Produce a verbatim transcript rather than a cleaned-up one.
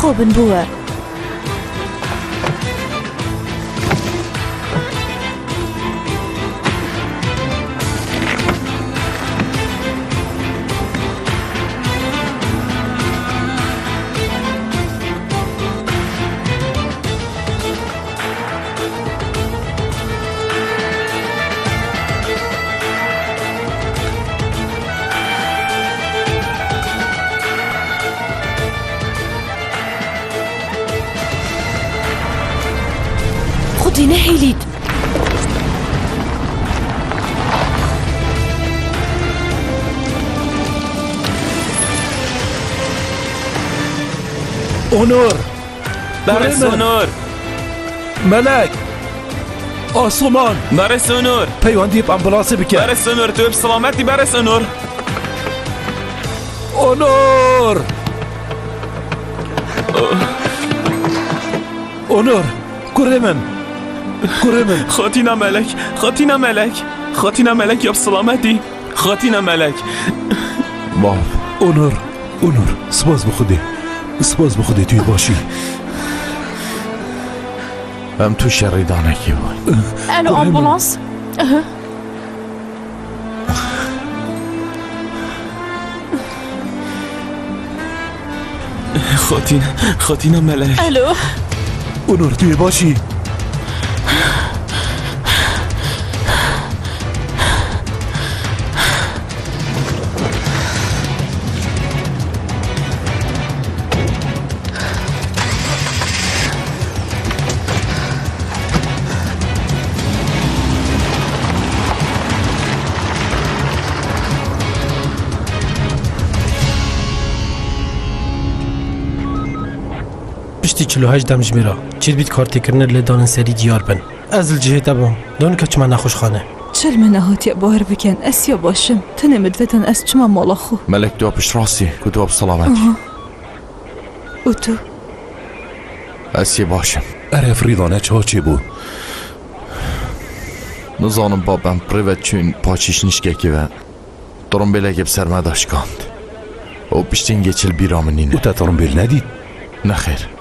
Bin bû we. Xwedî nehêlît. Onur! Berê Kurê min! Onur! Melek! Asuman! Berê Onur! Peywendiyê bi ambulansê bike! Berê Onur, tu bi selametî berê Onur! Onur! Onur! Kurê min! Kurê min! Xatîna Melek! Xatîna Melek! Xatîna Melek ya bi selametî! Xatîna Melek! Bav! Onur! Onur! Spas bi Xwedê! Spas bi Xwedê tu yê baş î! Em tu şerîdanekî bû. Elo, ambulans. Xatîn, Xatîna Melek. Elo. Onur, tu yê baş î? Piştî çil û heşt demjimêra, çêdibît kartêkirinê lê danên serî diyar bin. Ez li cihê te bûm. Donika çima nexweşxane? Çi li me nehatiye bawer bikin, ez ya baş im. Tenê min divêtin ez çima mala xwe. Melek, tu piştrastî ku tu bi selamet î. Aha. Û tu? Ez yê baş im. Erê Frîda, ne çawa çêbû? Nizanim bab, em bi rê ve çûn paçîşnişkekê ve. Tirimbêlekê bi ser me de şikand. Û piştî hingê çi li bîra min nîne. Û te tirimbêl nedît? Nexêr.